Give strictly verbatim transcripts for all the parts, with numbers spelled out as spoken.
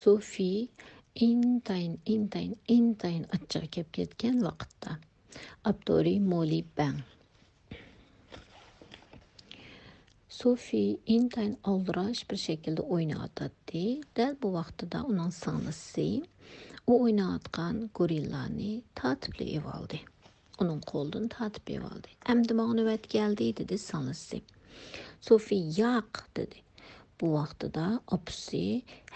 سوفى ئىنتايىن، ئىنتايىن، ئىنتايىن ئاچچىقى كەپ كەتكەن ۋاقىتتا. ئاپتورى مولى بەڭ. سوفى ئىنتايىن ئالدىراش بىر شەكىلدە ئويناۋاتاتتى. دەل بۇ ۋاقتىدا ئۇنىڭ سىڭلىسى ئۇ ئويناۋاتقان گورىللانى تارتىپلا ئېلىۋالدى. ئۇنىڭ قولىدىن تارتىپ ئېلىۋالدى. «ئەمدى ماڭا نۆۋەت كەلدى» دېدى سىڭلىسى. سوفى «ياق» دېدى. بۇ ۋاقتىدا ئاپىسى: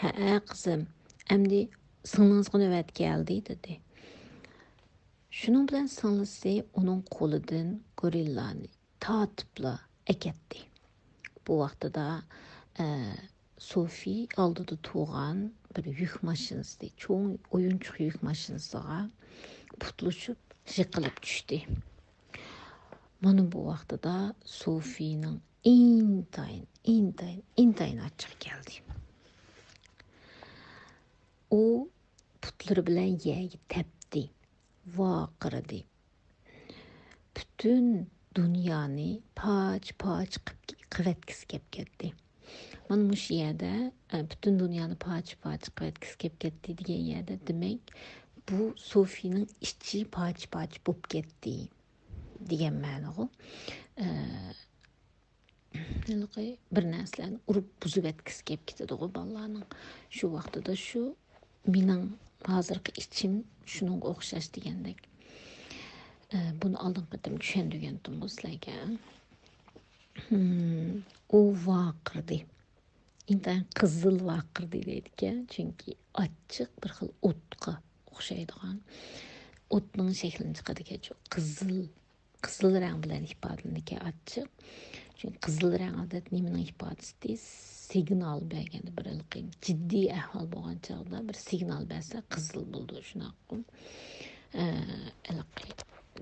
«ھەئە قىزىم، ئەمدى سىڭلىڭىزغا نۆۋەت كەلدى» دېدى. شۇنىڭ بىلەن سىڭلىسى ئۇنىڭ قولىدىن گورىللانى تارتىپلا ئەكەتتى. بۇ ۋاقتىدا، ئە، سوفى ئالدىدا تۇرغان بىر يۈك ماشىنىسى، چوڭ ئويۇنچۇق يۈك ماشىنىسىغا پۇتلىشىپ يىقىلىپ چۈشتى. مانا بۇ ۋاقتىدا سوفىنىڭ ئىنتايىن، ئىنتايىن، ئىنتايىن ئاچچىقى كەلدى. ئۇ پۇتلىرى بىلەن يەرگە تەپتى، ۋارقىرىدى. پۈتۈن دۇنيانى پارچە-پارچە قىلىپ، قىلىۋەتكۈسى كەپ كەتتى. مانا مۇشۇ يەردە، ئە، پۈتۈن دۇنيانى پارچە-پارچە قىلىۋەتكۈسى كەپ كەتتى دېگەن يەردە، دېمەك، بۇ سوفىنىڭ ئىچى پارچە-پارچە بولۇپ كەتتى دېگەن مەنىغۇ. ئە، ھېلىقى بىر نەرسىلەرنى ئۇرۇپ بۇزۇۋەتكۈسى كەپ كېتىدىغۇ بالىلارنىڭ. شۇ ۋاقتىدا شۇ مېنىڭ ھازىرقى ئىچىم شۇنىڭغا ئوخشاش دېگەندەك. ئە، بۇنى ئالدىنقى قېتىم چۈشەندۈرگەنتىمغۇ سىلەرگە. ھىم، ئۇ ۋارقىرىدى. ئىنتايىن قىزىل ۋارقىرىدى دەيدىكەن. چۈنكى ئاچچىق بىر خىل ئوتقا ئوخشايدىغان. ئوتنىڭ شەكلىنى چىقىدىكەن. قىزىل، قىزىل رەڭ بىلەن ئىپادىلىنىدىكەن ئاچچىق. چۈنكى قىزىل رەڭ ئادەتتە نېمىنىڭ ئىپادىسى؟ سىگنال بەرگەندە، بىر ھېلىقى جىددىي ئەھۋال بولغان چاغدا بىر سىگنال بەرسە قىزىل بولىدۇ، شۇنداققۇ؟ ئە، ھېلىقى،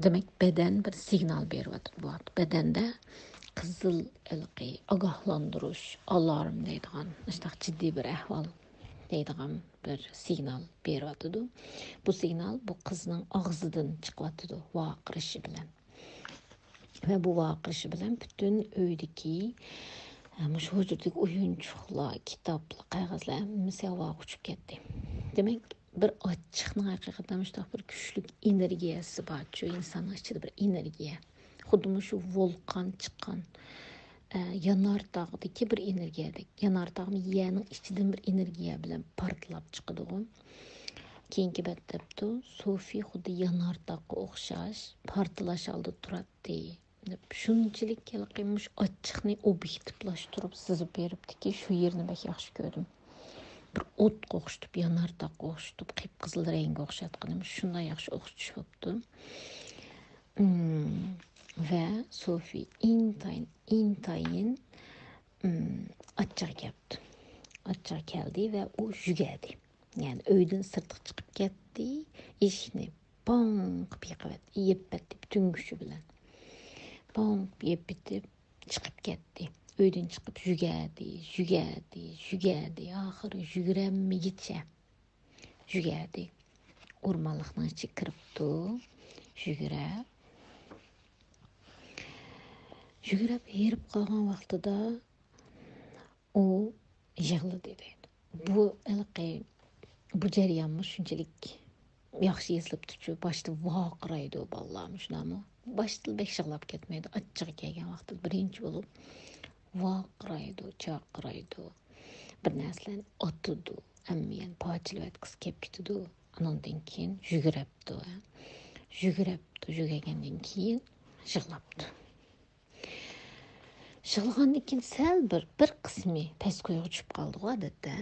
دېمەك، بەدەن بىر سىگنال بېرىۋاتىدۇ بۇ ۋاقىت. بەدەندە قىزىل ھېلىقى ئاگاھلاندۇرۇش، ئالارم دەيدىغان، مۇشۇنداق جىددىي بىر ئەھۋال دەيدىغان بىر سىگنال بېرىۋاتىدۇ. بۇ سىگنال بۇ قىزنىڭ ئاغزىدىن چىقىۋاتىدۇ، ۋارقىرىشى بىلەن. ۋە بۇ ۋارقىرىشى بىلەن پۈتۈن ئۆيدىكى، ئە، مۇشۇ ھۇجرىدىكى ئويۇنچۇقلار، كىتابلار، قەغەزلەر ھەممىسى ھاۋاغا ئۇچۇپ كەتتى. دېمەك، بىر ئاچچىقنىڭ ھەقىقەتەن مۇشۇنداق بىر كۈچلۈك ئېنېرگىيەسى بارچۇ، ئىنساننىڭ ئىچىدە بىر ئېنېرگىيە. خۇددى مۇشۇ ۋولقان چىققان، ئە، يانارتاغدىكى بىر ئېنېرگىيەدەك. يانارتاغمۇ يەرنىڭ ئىچىدىن بىر ئېنېرگىيە بىلەن پارتلاپ چىقىدىغۇ. كېيىنكى بەت دەپتۇ، سوفى خۇددى يانارتاغقا ئوخشاش پارتلاش ئالدىدا تۇراتتى. شۇنچىلىك ھېلىقى مۇشۇ ئاچچىقنى ئوبيېكتىپلاشتۇرۇپ سىزىپ بېرىپتىكى، شۇ يېرىنى بەك ياخشى كۆردۈم. بىر ئوتقا ئوخشىتىپ، يانارتاغقا ئوخشىتىپ، قىپقىزىل رەڭگە ئوخشاتقىنىم شۇنداق ياخشى ئوخشىتىش بوپتۇ. ئىم، ۋە سوفى ئىنتايىن، ئىنتايىن، ئىم، ئاچچىقى كەپتۇ. ئاچچىقى كەلدى ۋە ئۇ يۈگەردى. يەنى ئۆيدىن سىرتقا چىقىپ كەتتى، ئىشىكنى باڭ قىپ يېقىۋەت-، يېپىۋەتتى پۈتۈن كۈچى بىلەن. باڭ قىپ يېپىۋېتىپ چىقىپ كەتتى. ئۆيدىن چىقىپ يۈگەردى، يۈگەردى، يۈگەردى. ئاخىرى يۈگۈرەلمىگۈچە يۈگەردى. ئورمانلىقنىڭ ئىچىگە كىرىپتۇ، يۈگۈرەپ. يۈگۈرۈپ ھېرىپ قالغان ۋاقتىدا ئۇ يىغلىدى دەيدۇ. بۇ ھېلىقى، بۇ جەريانمۇ شۇنچىلىك ياخشى يېزىلىپتۇچۇ، باشتا ۋارقىرايدۇ بالىلارمۇ شۇنداقمۇ؟ باشتا بەك يىغلاپ كەتمەيدۇ، ئاچچىقى كەلگەن ۋاقتىدا بىرىنچى بولۇپ ۋارقىرايدۇ، جارقىرايدۇ، بىر نەرسىلەرنى ئاتىدۇ، ئەمما يەنە پارچىلىۋەتكۈسى كەپ كېتىدۇ. ئانىڭدىن كېيىن يۈگۈرەپتۇ، يۈگۈرەپتۇ، يۈگۈرگەندىن كېيىن يىغلاپتۇ. يىغلىغاندىن كېيىن سەل بىر، بىر قىسمى پەسكويغا چۈشۈپ قالىدىغۇ ئادەتتە.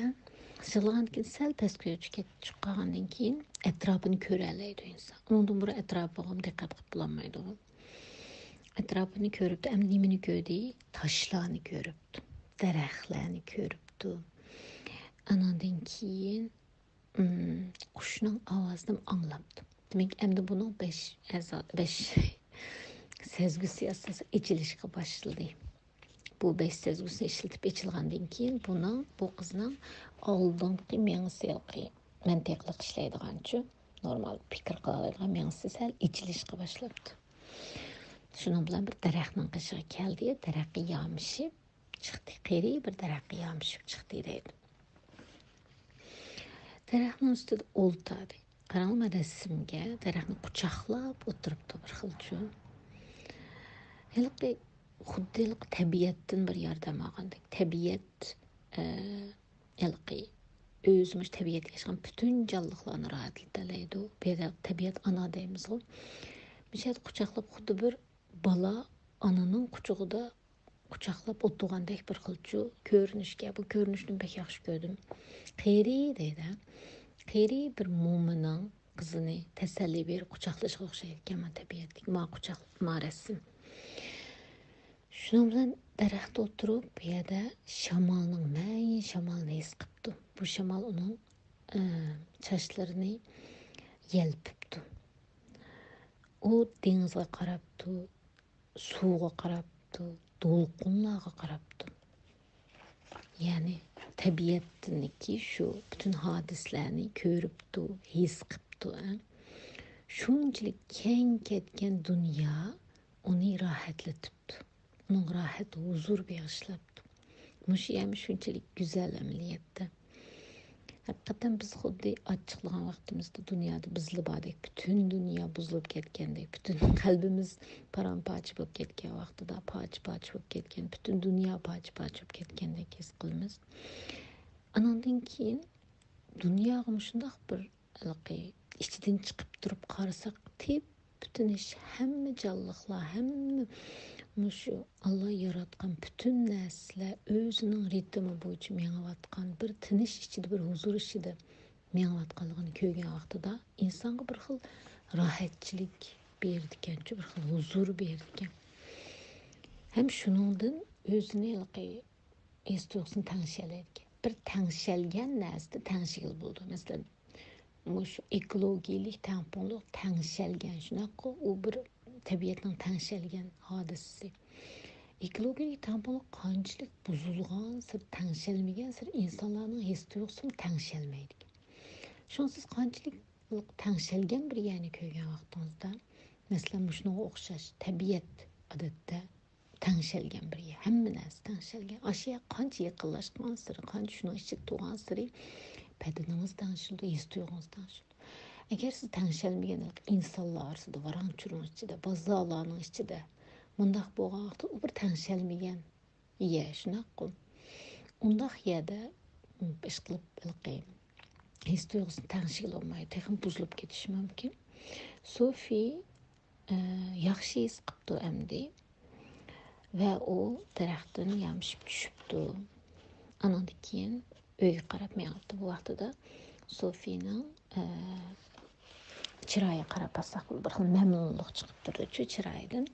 يىغلىغاندىن كېيىن سەل پەسكويغا چۈشۈپ كەت-، چۈشۈپ قالغاندىن كېيىن ئەتراپىنى كۆرەلەيدۇ ئىنسان. ئۇنىڭدىن بۇرۇن ئەتراپىغىمۇ دىققەت قىلىپ بولالمايدىغۇ. ئەتراپىنى كۆرۈپتۇ. ئەمدى نېمىنى كۆردى؟ تاشلارنى كۆرۈپتۇ. دەرەخلەرنى كۆرۈپتۇ. ئانىڭدىن كېيىن، ئىم، قۇشنىڭ ئاۋازىنى ئاڭلاپتۇ. دېمەك، ئەمدى بۇنىڭ بەش ئەزا-، بەش سەزگۈسى ئاساسەن ئېچىلىشقا باشلىدى. بۇ بەش سەزگۈسىنى ئىشلىتىپ ئېچىلغاندىن كېيىن، بۇنىڭ، بۇ قىزنىڭ ئالدىنقى مېڭىسى، ھېلىقى مەنتىقلىق ئىشلەيدىغانچۇ، نورمال پىكىر قىلالايدىغان مېڭىسى سەل ئېچىلىشقا باشلاپتۇ. شۇنىڭ بىلەن بىر دەرەخنىڭ قېشىغا كەلدى، دەرەخكە يامىشىپ چىقتى، قېرى بىر دەرەخكە يامىشىپ چىقتى دەيدۇ. دەرەخنىڭ ئۈستىدە ئولتۇردى. قاراڭلار، رەسىمگە دەرەخنى قۇچاقلاپ ئولتۇرۇپتۇ بىر خىلچۇ. ھېلىقى خۇددى ھېلىقى تەبىئەتتىن بىر ياردەم ئالغاندەك. تەبىئەت، ئە، ھېلىقى ئۆزى مۇشۇ تەبىئەتكە ياشىغان پۈتۈن جانلىقلارنى راھەتلىتەلەيدۇ. بۇ يەردە تەبىئەت ئانا دەيمىزغۇ. مۇشۇ يەردە قۇچاقلاپ خۇددى بىر بالا ئانىنىڭ قۇچىقىدا قۇچاقلاپ ئولتۇرغاندەك بىر خىلچۇ كۆرۈنۈشكە، بۇ كۆرۈنۈشنى بەك ياخشى كۆردۈم. قېرى دەيدۇ. قېرى بىر مومىنىڭ قىزىنى تەسەللى بېرىپ قۇچاقلىشىغا ئوخشايدىكەن ما تەبىئەتتىكى، ما قۇچاق، ما رەسىم. شۇنىڭ بىلەن دەرەختە ئولتۇرۇپ، بۇ يەردە شامالنىڭ مەيىن شامالىنى ھېس قىپتۇ. بۇ شامال ئۇنىڭ، ئە، چاچلىرىنى يەلپۈپتۇ. ئۇ دېڭىزغا قاراپتۇ، سۇغا قاراپتۇ، دولقۇنلارغا قاراپتۇ. يەنى تەبىئەتتىكى شۇ پۈتۈن ھادىسىلەرنى كۆرۈپتۇ، ھېس قىپتۇ، ئە. شۇنچىلىك كەڭ كەتكەن دۇنيا ئۇنى راھەتلىتىپتۇ. ئۇنىڭغا راھەت، ھۇزۇر بېغىشلاپتۇ. مۇشۇ يەرمۇ شۇنچىلىك گۈزەل ئەمەلىيەتتە. ھەقىقەتەن بىز خۇددى ئاچچىقلىغان ۋاقتىمىزدا دۇنيادا بىزلا باردەك، پۈتۈن دۇنيا بۇزۇلۇپ كەتكەندەك، پۈتۈن قەلبىمىز پارام-پارچە بولۇپ كەتكەن ۋاقتىدا، پارچە-پارچە بولۇپ كەتكەن، پۈتۈن دۇنيا پارچە-پارچە بولۇپ كەتكەندەك ھېس قىلىمىز. ئاناندىن كېيىن دۇنياغا مۇشۇنداق بىر ھېلىقى ئىچىدىن چىقىپ تۇرۇپ قارىساق، تىپ پۈتۈن ئىش، ھەممە جانلىقلار، ھەممە مۇشۇ ئاللا ياراتقان پۈتۈن نەرسىلەر ئۆزىنىڭ رىتىمى بويىچە مېڭىۋاتقان، بىر تىنچ ئىچىدە، بىر ھۇزۇر ئىچىدە مېڭىۋاتقانلىقىنى كۆرگەن ۋاقتىدا ئىنسانغا بىر خىل راھەتچىلىك بېرىدىكەنچۇ، بىر خىل ھۇزۇر بېرىدىكەن. ھەم شۇنىڭدىن ئۆزىنى ھېلىقى ھېس تۇيغۇسىنى تەڭشىيەلەيدىكەن. بىر تەڭشەلگەن نەرسىدە تەڭشىگىلى بولىدۇ. مەسىلەن، مۇشۇ ئېكولوگىيەلىك تەڭپۇڭلۇق تەڭشەلگەن، شۇنداققۇ؟ ئۇ بىر تەبىئەتنىڭ تەڭشەلگەن ھادىسىسى. ئېكولوگىيەلىك تەڭپۇڭلۇق قانچىلىك بۇزۇلغانسېرى، تەڭشەلمىگەنسېرى ئىنسانلارنىڭ ھېس تۇيغۇسىمۇ تەڭشەلمەيدىكەن. شۇڭا سىز قانچىلىك تەڭشەلگەن بىر يەرنى كۆرگەن ۋاقتىڭىزدا، مەسىلەن، مۇشۇنىڭغا ئوخشاش تەبىئەت ئادەتتە تەڭشەلگەن بىر يەر. ھەممە نەرسە تەڭشەلگەن. ئاشۇ يەرگە قانچە يېقىنلاشقانسېرى، قانچە شۇنىڭ ئىچىدە تۇرغانسېرى بەدىنىڭىز تەڭشىلىدۇ، ھېس تۇيغۇڭىز تەڭشىلىدۇ. ئەگەر سىز تەڭشەلمىگەن ئىنسانلار ئارىسىدا، ۋاراڭ-چۇرۇڭ ئىچىدە، بازارلارنىڭ ئىچىدە مۇنداق بولغان ۋاقىتتا، ئۇ بىر تەڭشەلمىگەن يەر، شۇنداققۇ؟ ئۇنداق يەردە ئىشقىلىپ ھېلىقى ھېس تۇيغۇسىنى تەڭشىگىلى بولمايدۇ، تېخىمۇ بۇزۇلۇپ كېتىشى مۇمكىن. سوفى ئە، ياخشى ھېس قىپتۇ ئەمدى. ۋە ئۇ دەرەختىن يامىشىپ چۈشۈپتۇ. ئانىڭدىن كېيىن ئۆيگە قاراپ مېڭىپتۇ. بۇ ۋاقتىدا سوفىنىڭ، ئە، چىرايىغا قاراپ باقساق، بىر خىل مەمنۇنلۇق چىقىپ تۇرىدۇ شۇ چىرايىدىن.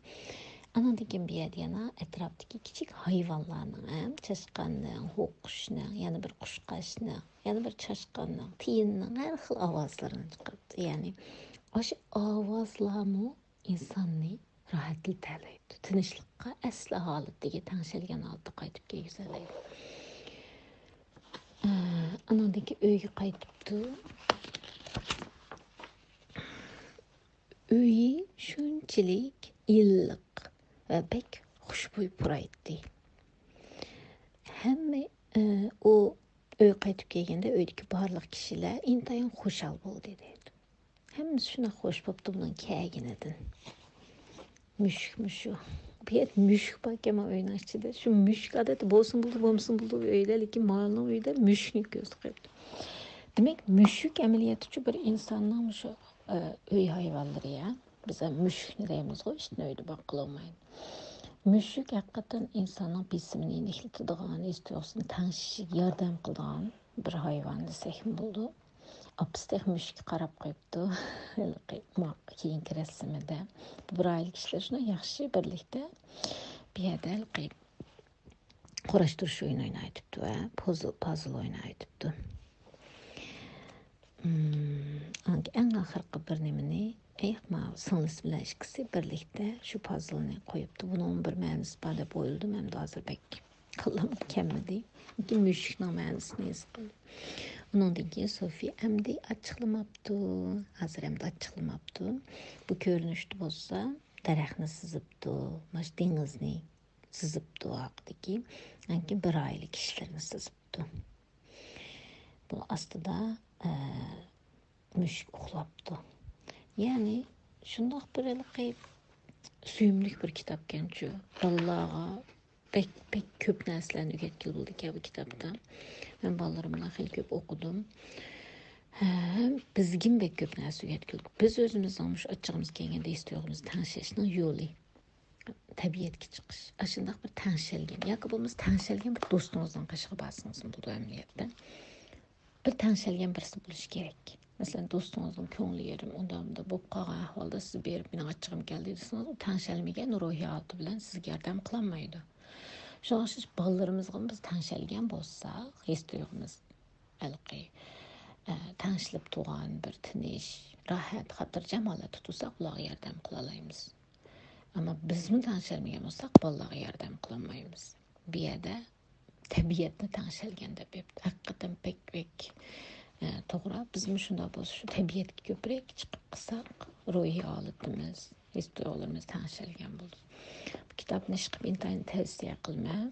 ئانىڭدىن كېيىن بۇ يەردە يەنە ئەتراپتىكى كىچىك ھايۋانلارنىڭ، ھەم چاشقاننىڭ، ھوققۇشنىڭ، يەنە بىر قۇشقاچنىڭ، يەنە بىر چاشقاننىڭ، تىيىننىڭ ھەر خىل ئاۋازلىرىنى چىقىرىپتۇ. يەنى ئاشۇ ئاۋازلارمۇ ئىنساننى راھەتلىتەلەيدۇ. تىنچلىققا، ئەسلى ھالىتىگە، تەڭشەلگەن ھالىتىگە قايتىپ كەلگۈزەلەيدۇ. ئە، ئانىڭدىن كېيىن ئۆيگە قايتىپتۇ. ئۆيى شۇنچىلىك ئىللىق ۋە بەك خۇشبۇي پۇرايتتى. ھەممە، ئە، ئۇ ئۆيگە قايتىپ كەلگەندە ئۆيدىكى بارلىق كىشىلەر ئىنتايىن خۇشال بولدى دەيدۇ. ھەممىسى شۇنداق خوش بوپتۇ بۇنىڭ كەلگىنىدىن. مۈشۈكمۇ شۇ. بۇ يەردە مۈشۈك باركەنمۇ ئۆينىڭ ئىچىدە. شۇ مۈشۈك ئادەتتە بولسىمۇ بولىدۇ، بولمىسىمۇ بولىدۇ ئۆيدە، لېكىن مالنىڭ ئۆيىدە مۈشۈكنى كۆرسىتىپ قويۇپتۇ. دېمەك، مۈشۈك ئەمەلىيەتتىچۇ بىر ئىنساننىڭ مۇشۇ، ئە، ئۆي ھايۋانلىرى، يا. بىز مۈشۈكنى دەيمىزغۇ، ئىتنى ئۆيدە باققىلى بولمايدۇ. مۈشۈك ھەقىقەتەن ئىنساننىڭ بېسىمىنى يېنىكلىتىدىغان، ھېس تۇيغۇسىنى تەڭشىشىگە ياردەم قىلىدىغان بىر ھايۋان دېسەكمۇ بولىدۇ. ئاپىسى تېخى مۈشۈككە قاراپ قويۇپتۇ. ھېلىقى ما-، كېيىنكى رەسىمىدە. بۇ بىر ئائىلە كىشىلەر شۇنداق ياخشى بىرلىكتە بۇ يەردە ھېلىقى قۇراشتۇرۇش ئويۇنى ئويناۋېتىپتۇ ۋە پازل، پازل ئويناۋېتىپتۇ. مم، ئەڭ ئاخىرقى بىر نېمىنى، ئەي، ماۋۇ سىڭلىسى بىلەن ئىككىسى بىرلىكتە شۇ پازلنى قويۇپتۇ. بۇنىڭ بىر مەنىسى بار دەپ ئويلىدىم، ئەمدى ھازىر بەك كاللام كەلمىدى. لېكىن مۈشۈكنىڭ مەنىسىنى ھېس قىلدىم. ئۇنىڭدىن كېيىن سوفى ئەمدى ئاچچىقلىماپتۇ. ھازىر ئەمدى ئاچچىقلىماپتۇ. بۇ كۆرۈنۈشتە بولسا دەرەخنى سىزىپتۇ، مانا شۇ دېڭىزنى سىزىپتۇ، ئارقىدىكى، يەنى بىر ئائىلە كىشىلىرىنى سىزىپتۇ. بۇ ئاستىدا، ئە، مۈشۈك ئۇخلاپتۇ. يەنى شۇنداق بىر ھېلىقى سۆيۈملۈك بىر كىتابكەنچۇ. بالىلارغا بەك، بەك كۆپ نەرسىلەرنى ئۆگەتكىلى بولىدىكەن بۇ كىتابتا. مەن بالىلىرىم بىلەن خېلى كۆپ ئوقۇدۇم. ھەم بىزگىمۇ بەك كۆپ نەرسە ئۆگەتكىلى. بىز ئۆزىمىزنىڭ مۇشۇ ئاچچىقىمىز كەلگەندە ھېس تۇيغۇمىزنى تەڭشەشنىڭ يولى. تەبىئەتكە چىقىش. ئاشۇنداق بىر تەڭشەلگەن ياكى بولمىسا تەڭشەلگەن بىر دوستىڭىزنىڭ قېشىغا بارسىڭىزمۇ بولىدۇ ئەمەلىيەتتە. بىر تەڭشەلگەن بىرسى بولۇشى كېرەك. مەسىلەن، دوستىڭىزنىڭ كۆڭلى يېرىم، ئۇنداق بولۇپ قالغان ئەھۋالدا سىز بېرىپ، مېنىڭ ئاچچىقىم كەلدى دېسىڭىز، ئۇ تەڭشەلمىگەن روھىي ھالىتى بىلەن سىزگە ياردەم قىلالمايدۇ. شۇڭا ئوخشاش بالىلىرىمىزغىمۇ بىز تەڭشەلگەن بولساق، ھېس تۇيغۇمىز ھېلىقى، ئە، تەڭشىلىپ تۇرغان بىر تىنچ، راھەت، خاتىرجەم ھالەتتە تۇرساق، ئۇلارغا ياردەم قىلالايمىز. ئەمما بىزمۇ تەڭشەلمىگەن بولساق، بالىلارغا ياردەم قىلالمايمىز. بۇ يەردە تەبىئەتنى تەڭشەلگەن دەپ بېرىپتۇ. ھەقىقەتەن بەك، بەك، ئە، توغرا. بىزمۇ شۇنداق بولسا، شۇ تەبىئەتكە كۆپرەك چىقىپ قىلساق، روھىي ھالىتىمىز، ھېس تۇيغۇلىرىمىز تەڭشەلگەن بولىدۇ. بۇ كىتابنى ئىشقىلىپ ئىنتايىن تەۋسىيە قىلىمەن.